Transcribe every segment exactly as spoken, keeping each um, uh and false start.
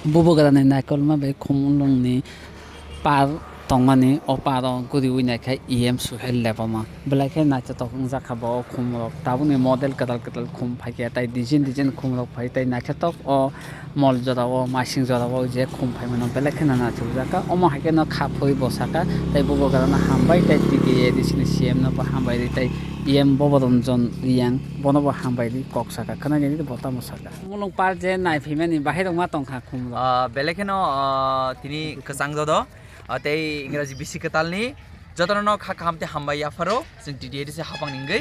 Bubagrani naikolma bai khumulwngni par tongmani, o paro guriwi naikha E M Suhel Debbarma. Belai khe naithothok wngjakha bo o khumrok. Tabukni model kwtal kwtal khum phaikha, tei design design khumrok phai, tei naithothok o mol jorao, masing jorao je khum phaimano belai kheno naithokjakha. Omo hai kheno kha phoi bo sakha, tei Bubagrano hambai, tei T T A D C ni C M no bo hambai ri, tei E M Boboranjan Reang bono bo hambai ri kok sakha. Khwnagini bo tamo sakha. Mulung par je nai phaimani bahai rok ma tongkha khumrok. Ah, belai kheno, ah, tini kwchang jodo, ah, tei Ingraji bisi kwtalni jotono kha kaham tei hambai yapharo chwng T T A D C hapang ni wngwi.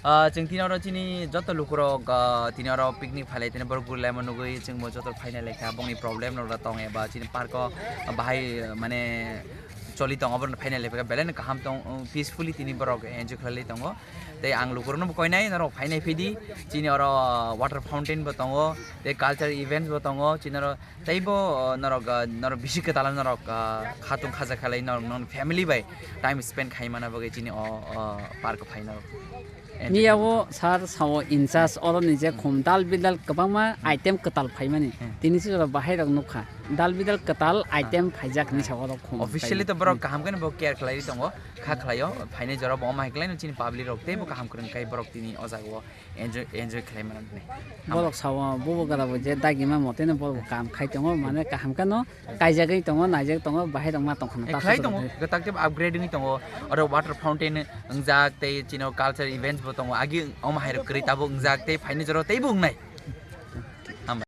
Ah, chwng tini oro chini joto lukurok, ah, tini oro picnic phailai tini borok gurilaima nugwi chwngbo joto phaina lekha bongni problem rok tong eba chini park o bahai, ah, mane choli tongo, oborok phaina lekha belai no kaham tong, peacefully tini borok enjoy khlailai tongo. Tei ang lukurokno bo koinai norok phainai phidi, chini oro water fountain bo tongo, tei cultural events bo tongo, chini oro teibo, uh, norok, uh, norok bisi kwtal norok, uh, khatung khaja khalai norok non family bai time spend khai mana bagwi chini o, uh, park o phai norok. Miya o sir sao in charge oro ni je khum dal bidal kwbangma item kwtal phaimani. Hmm. Tini se jora bahai rok nukha. Dal bidal kwtal item phaijak ni sao oro khum. Officially to borok kaham khe bo care khlai tongo, kha khlaio, phainai jora bo omo hai khlai no chini public rok teibo kaham kwrwng khai borok tini o jaga o enjoy, enjoy khlai mano hinwi. Borok sao, bubo gara bo je dagima mote no borok bo kam khai tongo, mane kaham khe no kaijagwi tongo, naijak tongo, bahai rok ma tongkha na. Eh, ta khlai soto tongo, de. Kwtak tei upgrade wngwi tongo. Oro water fountain wngjak tei chini culture events bo tongo. Agi omo hai rok kwrwi tabuk wngjak tei phaini jora teibo wngnai.